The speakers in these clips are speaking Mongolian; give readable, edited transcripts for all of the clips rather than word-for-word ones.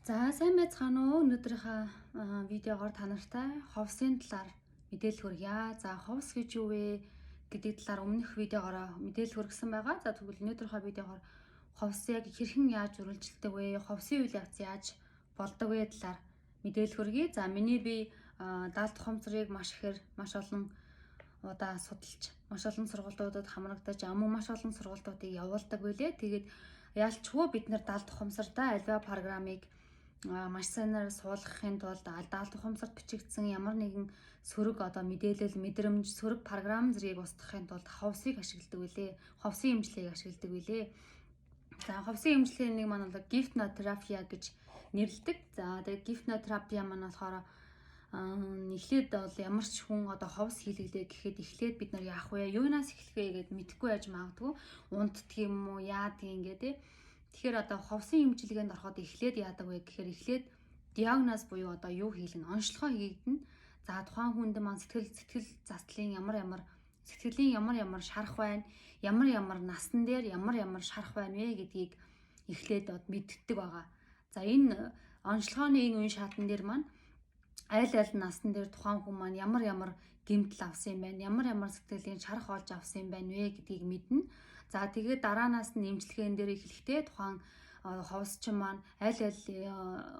За, сайн байцгаана уу? Өнөөдрийнхөө видеогоор та нартай ховсын талаар мэдээлэл хүргье. За, ховс гэж юу вэ гэдэг талаар өмнөх видеогоор мэдээлэл хүргэсэн байгаа. За, тэгвэл өнөөдрийнхөө видеогоор ховс яг хэрхэн яаж үргэлжилдэг вэ? Ховсын үйл явц яаж болдог вэ талаар мэдээлэл хүргье. За, миний би даалт ухамсарыг маш ихээр маш олон удаа судалж, маш олон сургалтуудад хамрагдаж, мөн маш олон сургалтуудыг явуулдаг билээ. Тэгээд ялчгүй бид нар даалт ухамсартаа альва программыг маш сайнаар суулгахын тулд даалт ухамсарт бичигдсэн ямар нэгэн сөрөг одоо мэдээлэл, мэдрэмж, сөрөг програм зэргийг устгахын тулд ховсыг ашигладаг билээ. Ховсын эмчилгээг ашигладаг билээ. За, ховсын эмчилгээний нэг маань бол гипнотерапия гэж нэрлэдэг. За, тэгээд гипнотерапия маань болохоор эхлээд бол ямар ч хүн одоо ховс хийлгэлээ гэхэд эхлээд бид нар яах вэ? Юунаас эхлэх вэ гэд мэдэхгүй байж магадгүй. Унтдаг юм уу, яадаг юм ингээ те. Тэгэхээр одоо ховсын эмчилгээнд ороход эхлээд яадаг вэ гэхээр эхлээд диагноз буюу одоо юу хийлгэн, онцлогоо хийгдэнэ. За, тухайн хүнд маань сэтгэл заслын ямар ямар сэтгэлийн ямар ямар шарах байна, ямар ямар насан дээр ямар ямар шарах байна вэ гэдгийг эхлээд мэддэг байгаа. За, энэ онцлогооны энэ үе шатн дээр маань аль аль насан дээр тухайн хүн маань ямар ямар гэмтэл авсан юм байна, ямар ямар сэтгэлийн шарах олж авсан юм байна вэ гэдгийг мэднэ. За, тэгээд дараанаас нь эмчилгээн дээр эхлэхдээ тухайн ховсчин маань аль аль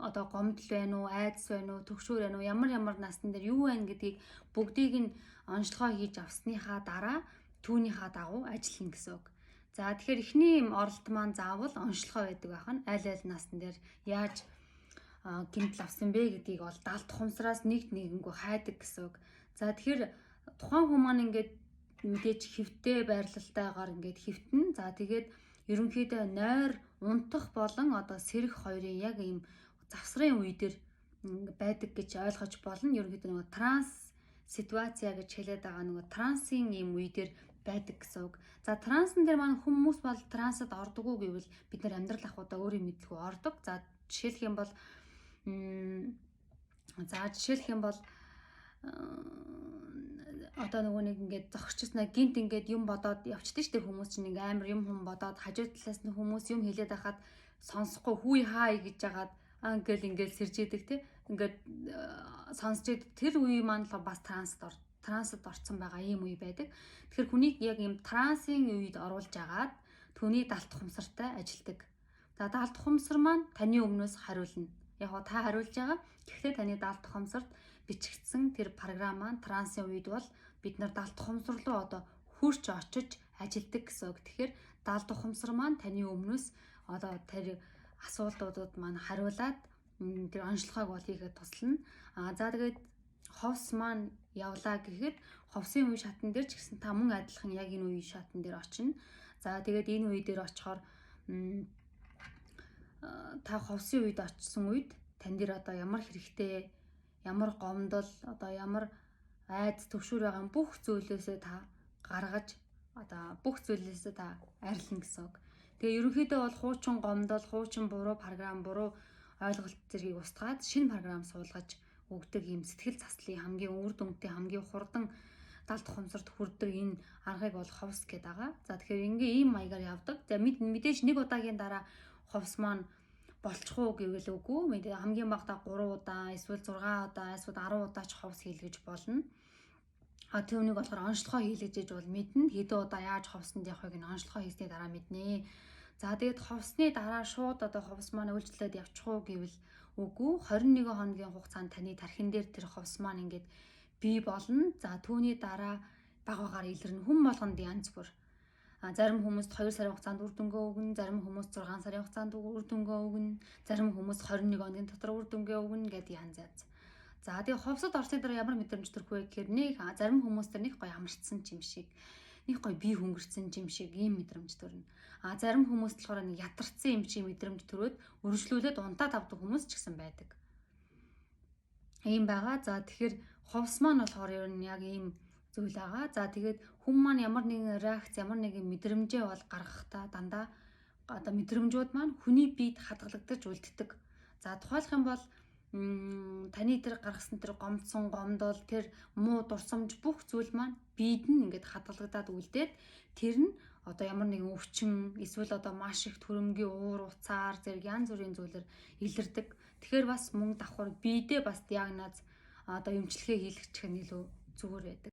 одоо гомдол байна уу, айдас байна уу, төгшүүр байна уу, ямар ямар насан дээр юу байна гэдгийг бүгдийг нь онцлогоо хийж авсныхаа дараа түүнийхаа дагуу ажиллана гэсэн үг. За, тэгэхээр эхний юм оролт маань заавал онцлогоо байдаг байх нь, аль аль насан дээр яаж гэмтэл авсан бэ гэдгийг бол даалт ухамсараас нэг нэгэнгүй хайдаг гэсэн үг. За, тэгэхээр тухайн хүн маань ингээд мэдээж хэвтэй байрлалтайгаар ингээд хэвтэн. За, тэгээд ерөнхийдөө нойр унтах болон одоо сэрэх хоёрын яг ийм завсрын үе дээр байдаг гэж ойлгож болно. Ерөнхийдөө нөгөө транс ситуаци гэж хэлээд байгаа нөгөө трансын ийм үе дээр байдаг гэсэн үг. За, трансан дээр маань хүмүүс бол трансад ордоггүй гэвэл бид нар амьдрал ахуйдаа өөрийн мэдлгүй ордог. За, жишээлх юм бол одоо нөгөө нэг ингээд зогсчихснаа гинт ингээд юм бодоод явчихдээ штэ, хүмүүс чинь ингээ амар юм хүм бодоод хажуу талаас нь хүмүүс юм хэлээд байхад сонсохгүй хүй хай гэж жагаад ингээл ингээл сэрж идэг те, ингээд сонсч идэг. Тэр үе маань л бас трансад орцсон байгаа ийм үе байдаг. Тэгэхээр хүнийг яг ийм трансын үед оруулж агаад түүний далт ухамсартай ажилдаг. За, далт ухамсар маань таны өмнөөс хариулна. Яг та хариулж байгаа. Гэхдээ таны даалт ухамсарт бичигдсэн тэр програм маань трансын үед бол бид нар даалт ухамсар руу одоо хурч очиж ажилдаг гэсэн үг. Тэгэхээр даалт ухамсар маань таны өмнөөс одоо тэр асуултуудад маань хариулаад тэр онцлогоог бол хийхэд туслана. А за, тэгээд ховс маань явлаа гэхэд ховсын үе шатн дээр ч гэсэн та мөн адилхан яг энэ үе шатн дээр очино. За, тэгээд энэ үе дээр очихоор та ховсын үед очсон үед тань дээр одоо ямар хэрэгтэй, ямар гомдол, одоо ямар айдас төвшүүр байгаа бүх зүйлээсээ та гаргаж, одоо бүх зүйлээсээ та арилна гэсэн үг. Тэгээ ерөнхийдөө бол хуучин гомдол, хуучин буруу програм, буруу ойлголт зэргийг устгаад шинэ програм суулгаж өгдөг юм сэтгэл заслын хамгийн үр дүнтэй, хамгийн хурдан далд ухамсарт хүрдэг энэ аргыг бол ховс гэдэг байгаа. За, тэгэхээр ингээ ийм маягаар явдаг. За, мэдээж нэг удаагийн дараа ховс маань болчих уу гэвэл үгүй. Мэдээ хамгийн багадаа 3 удаа, эсвэл 6 удаа, эсвэл 10 удаа ч ховс хийлгэж болно. А түүнийг болохоор онцлогоо хийлгэж иж бол мэднэ. Хэдэн удаа яаж ховсонд явахыг нь онцлогоо хийсний дараа мэднэ. За, тэгээд ховсны дараа шууд одоо ховс маань үйлчлээд явчих уу гэвэл үгүй. 21 хоногийн хугацаанд таны тархин дээр тэр ховс маань ингээд бий болно. За, түүний дараа баг багаар илэрнэ. Хүн болгонд янз бүр. Зарим хүмүүст 2 сарын хугацаанд үр дүнгээ өгнө, зарим хүмүүс 6 сарын хугацаанд үр дүнгээ өгнө, зарим хүмүүс 21 хоногийн дотор үр дүнгээ өгнө гэдэг янз янз. За, тэгээ ховсод орсны дараа ямар мэдрэмж төрөх вэ гэхээр нэг зарим хүмүүс төр нэг гоё амарчсан юм шиг, нэг гоё бие хөнгөрцөн юм шиг ийм мэдрэмж төрнө. А зарим хүмүүс болохоор нэг ятарцсан юм шиг мэдрэмж төрөөд өргөжлүүлээд унтаад авдаг хүмүүс ч гэсэн байдаг. Ийм байгаа. За, тэгэхээр ховс маань болохоор ер нь яг ийм зүйл байгаа. За, тэгээд хүн маань ямар нэгэн реакц, ямар нэгэн мэдрэмжээ бол гаргахдаа дандаа одоо мэдрэмжүүд маань хүний биед хадгалагдаж үлддэг. За, тухайлах юм бол таны тэр гаргасан тэр гомдсон гомдол, тэр муу дурсамж бүх зүйл маань биед нь ингээд хадгалагдаад үлдээд тэр нь одоо ямар нэгэн өвчин эсвэл одоо маш их төрөмгийн уур уцаар зэрэг янз бүрийн зүйлээр илэрдэг. Тэгэхээр бас мөн давхар биедээ бас диагноз одоо эмчилгээ хийлгэчих нь илүү зүгээр байдаг.